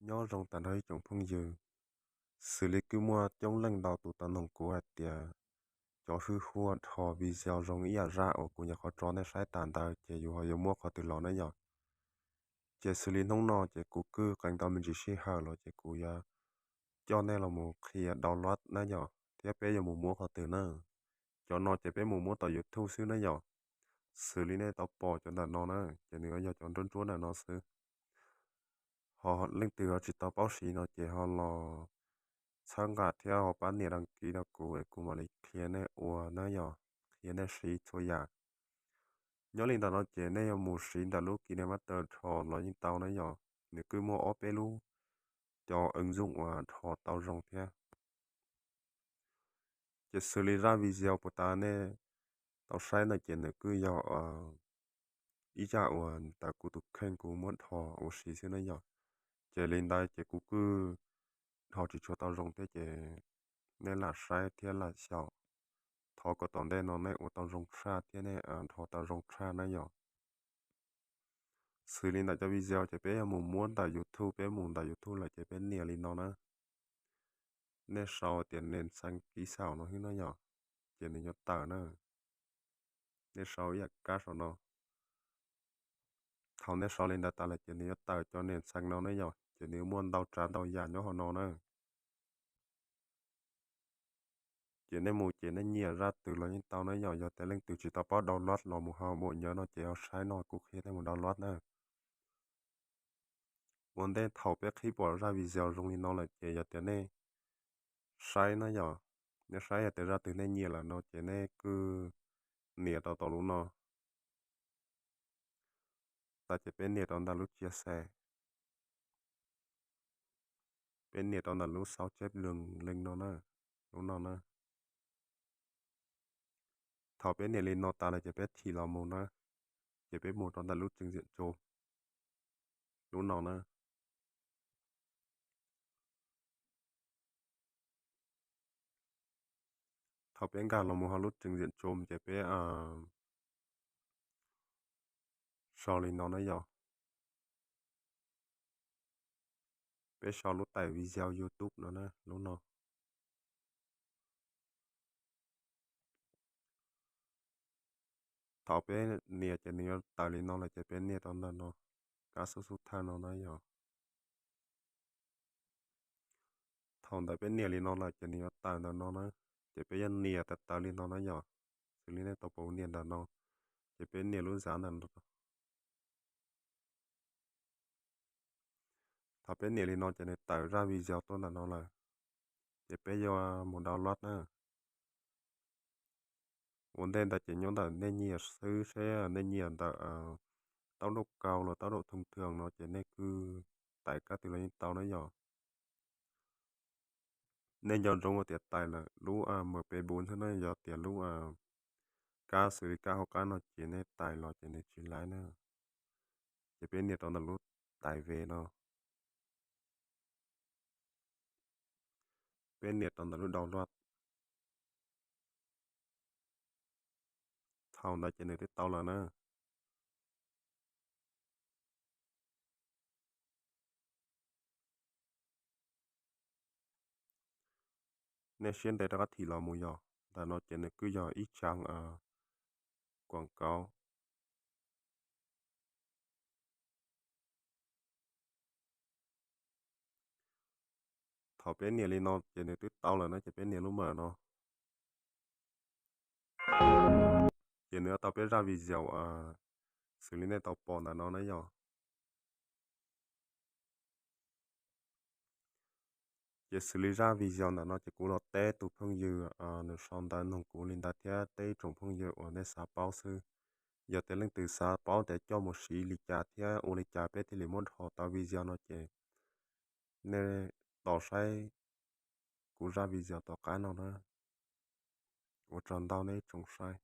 Nyob zoo tag nrho ib tsoom phooj ywg, xws li kuj muaj coob leej ntau tus tau noog kuv hais tias cov hwj huaj dhos video zoo ib yam zaj uas kuv nyuam qhuav tso nej saib tas ntawd ces yus ho yuav muab qhov twg los na yom. Ces xws li hnub no ces kuv kuj qee tau me ntsis sij hawm los ces kuv yuav coj nej los mus qhia download na yom, thiab peb yuav mus muab qhov twg na. Cov no ces peb mus muab tom YouTube xwb na yom. Xws li nej tau pom cov ntawm no na, ces nws yog cov nruab nruab ntawm no xwb. Ho leej twg ho tsis tau paub siv no ces ho los txhawb nqa thiab ho pab nias đăng ký rau kuv es kuv mam li qhia nej ua na yom, qhia nej siv txhua yam. Nyob li ntawm no ces nej yuav mus siv ntawm lub KineMaster dhos los yeej tau na yom, nws kuj muaj ob peb lub cov ứng dụng uas dhos tau zoo thiab. Ces xws li zaj video puas tas nej tau saib no ces nws kuj yog ib zaj uas ntawm kuv tus kheej kuv muab dhos ua si xwb na yom. Ces li ntawd ces kuv kuj dhos tsis tshua tau zoo thiab ces nej lam saib thiab lam xyaum. Thov kom tom ntej no nej ua tau zoo tshaj thiab nej dhos tau zoo tshaj na yom. Xws li ntawm cov video ces peb yuav mus muab ntawm YouTube, peb mus ntawm YouTube lawm ces peb nias li no na. Nej sau tias nền xanh kỹ xảo no xwb na yom, ces nws yuav tawm na. Nej sau ib yam kab saum no. Thaum nej sau li ntawd tas lawm ces nws yuav tawm cov nền xanh no na yom, ces nws muaj ntau tsav ntau yam nyob hauv no na. Ces nej mus ces nej nyiam zaj twg los yeej tau na yom, yog tias leej twg tsis tau paub download los mus hauv bộ nhớ no ces ho saib no kuv qhia nej mus download na. Ua ntej thaum peb qhib pom zaj video zoo li no lawm ces yog tias nej saib na yom, nej saib yog tias zaj twg nej nyiam lawm no ces nej kuj nias rau tom lub no. Tas ces peb nias rau ntawm lub chia sẻ, peb nias rau ntawm lub sao chép đường link no na, lub no na. Thaum peb nias li no tas lawm ces peb thim los mus na, ces peb mus rau ntawm lub trình duyệt Chrome, lub no na. Thaum peb nkag los mus hauv lub trình duyệt Chrome ces peb sau li no na yom. Peb sau lub tải video YouTube no na, lub no. Thaum peb nias ces nws yuav tawm li no lawm ces peb nias rau ntawm no, kab xub xub thawj no na yom. Thaum ntawd peb nias li no lawm ces nws yuav tawm ntawm no na, ces peb yuav nias tawv tawv li no na yom. Xws li nej tau pom nias ntawm no, ces peb nias lub zav ntawm no. Thaum peb nias li no ces nws tawm zaj video tuaj ntawm no lawm, ces peb yuav mus download na. Ua ntej ntawd ces nyob ntawm nej nyiam xwb, seb nej nyiam ntawm tốc độ cao los tốc độ thông thường no ces nej kuj tải kab twg los yeej tau na yom. Nej nco ntsoov tias tải lawm lub MP bốn xwb na, yog tias lub kab xws li kab hauv qab no ces nej tải los ces nws tsis laib na. Ces peb nias rau ntawm lub tải về no. Peb nias rau ntawm lub download. Thaum ntawd ces nws twb tau lawm na. Nej siab ntev rov qab thim los mus yom. Ntawm no ces nws kuj yog ib trang quảng cáo. Thaum peb nias li no ces nws twb tau lawm na, ces peb nias lub mở no. Ces nws tau peb zaj video xws li nej tau pom ntawm no na yom. Ces xws li zaj video ntawm no ces kuv los teb tus phooj ywg nws sau ntawv nug kuv li ntawd thiab teb ib tsoom phooj ywg uas nej xav paub xwb. Yog tias leej twg xav paub tias coj mus siv li cas thiab ua li cas peb thiaj li muab dhos tau video no ces nej tos saib kuv zaj video tom qab no na. Ua tsaug ntau nej ib tsoom saib.